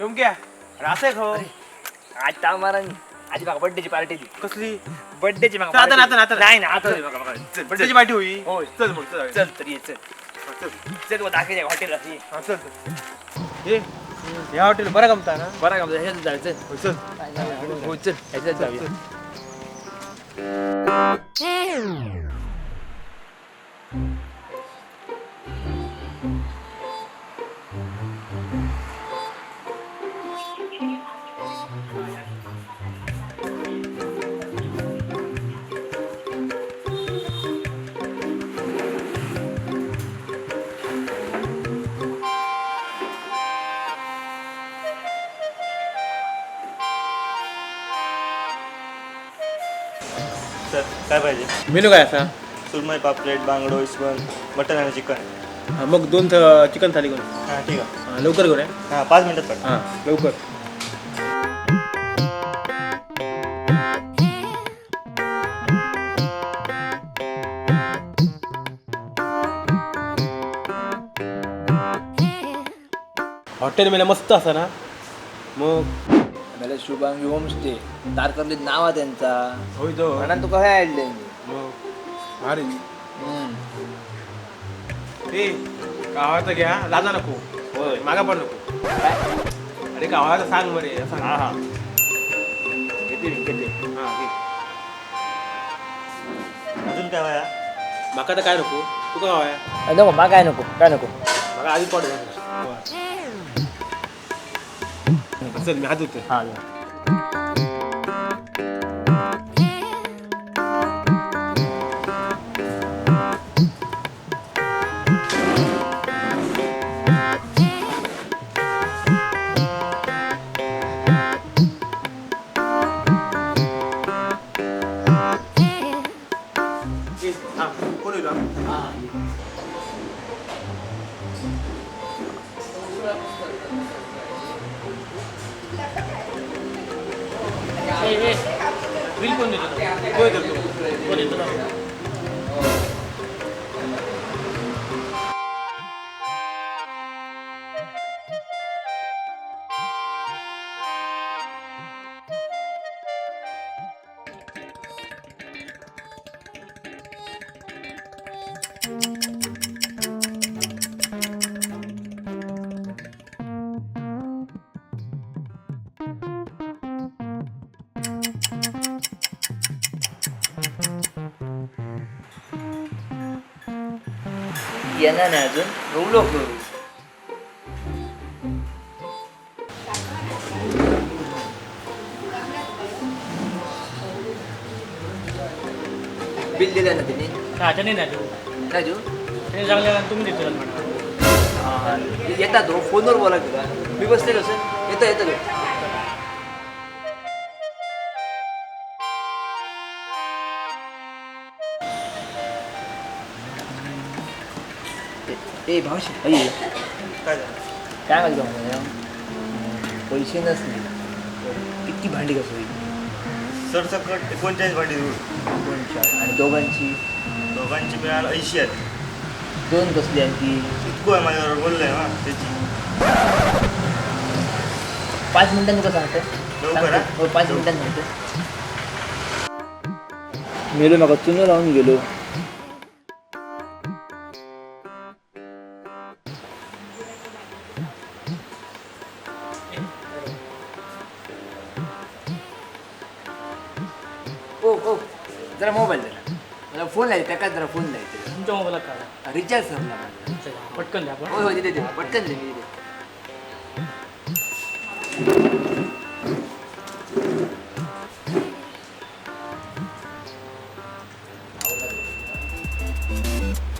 योमक्या, अरे असं आहे खो. आज तामारान आजी माका बर्थडेची पार्टी दी. कसली? बर्थडेची माका आता party. ना, आता ना. नाही ना, आता नाही माका, माका. चल, बर्थडेची चल. पार्टी होई. होय. चल मग, चल. चल तर ये, चल. हा, चल. चल मग दाखवूया हॉटेल. हा, चल चल. ए, या हॉटेल बरं गमता ना? बरं गमता, ह्याच्यात जाऊया, चल. हो, चल. हो, चल, ह्याच्यात जाऊया. सर, काय पाहिजे? मेनू काय असा? सुरमई, पापलेट, बांगडो, इसवण, मटन आणि चिकन. हा, मग 2 चिकन थाली करू. हां, ठीक आहे. हा, लवकर करूया. हां, 5 मिनिटात पाठव. हां, लवकर. हॉटेल मेला मस्त असा ना मग. मला शुभांगी होमस्टे तारकर्लीत नाव आहे त्यांचा. होय तो. म्हणून तुका काय आणले मी. मग भारी. ए, गावाचं घ्या, लाजा नको. होय. मागा पण नको. काय? अरे गावाचं सांग मरे, सांग. हा हा, घेते मी, घेते. हा, घे. अजून काय वया? माका तर काय नको, तुका काय हवंय? नको, मा काय नको, काय नको. माका आधी पड. चल, मी हात धुतो. हा. ए, हा, कोण होईल हा? बिल कोण देतो? कोण देतो? कोण देतो? येणार नाही अजून, रोवलो करू. बिल दिलं ना त्यांनी? नाही, नाही देऊ. नाही देऊ. त्यांनी सांगलं तुम्ही देतो म्हणा. हां, येतात हो, फोनवर बोला तुला. मी बसलेलो सर, येतो येतो तो. ए भावशी, अय. काय झालं? काय माहिती का मला, पैसे नसले तर किती भांडी कसं होईल? सरसकट 39 भांडी धुवून. 39. आणि दोघांची? दोघांची मिळाल 80 आहेत. दोन कसली आणखी? इतकं आहे, माझ्याबरोबर बोललंय हा त्याची. 5 मिनिटांनी तुका सांगते. लवकर, हा? हो, 5 मिनिटांनी सांगते. मेलो, म्हाका चुनो लावून गेलो. ओ ओ, जरा मोबाईल जरा, मला फोन लायचे त्याका, जरा फोन लायचे. तुमच्या मोबाईलात काढा. रिचार्ज संपला माझा. चला, पटकन द्या आपण. होय होय, दिले दिले, पटकन दिले मी, दिले.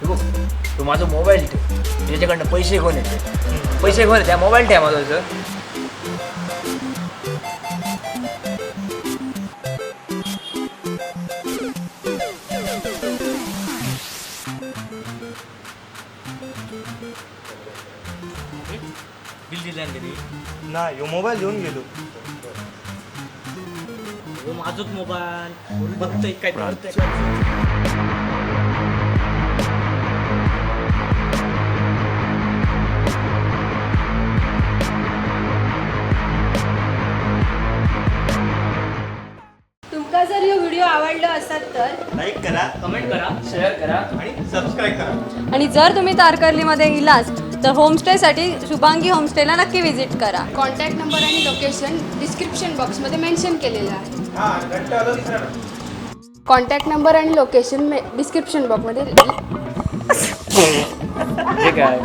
हे बघ, तू माझा मोबाईल ठेव, त्याच्याकडनं पैसे घेऊन येते, पैसे घेऊन येते. मोबाईल ठेव माझा सर. बिल दिलं ना त्यांनी? नाही, ह्यो मोबाईल घेऊन गेलो. हो, माझंच मोबाईल बघतोय काय करतोय. तर लाईक करा, कमेंट करा, शेअर करा. आणि सबस्क्राईब करा. आणि जर तुम्ही तारकर्लीमध्ये इलाच तर होमस्टेसाठी शुभांगी होमस्टेला नक्की व्हिजिट करा. कॉन्टॅक्ट नंबर आणि लोकेशन डिस्क्रिप्शन बॉक्समध्ये मेन्शन केलेलं आहे. हा घंटा आलो विसरा. कॉन्टॅक्ट नंबर आणि लोकेशन डिस्क्रिप्शन बॉक्समध्ये. हे काय?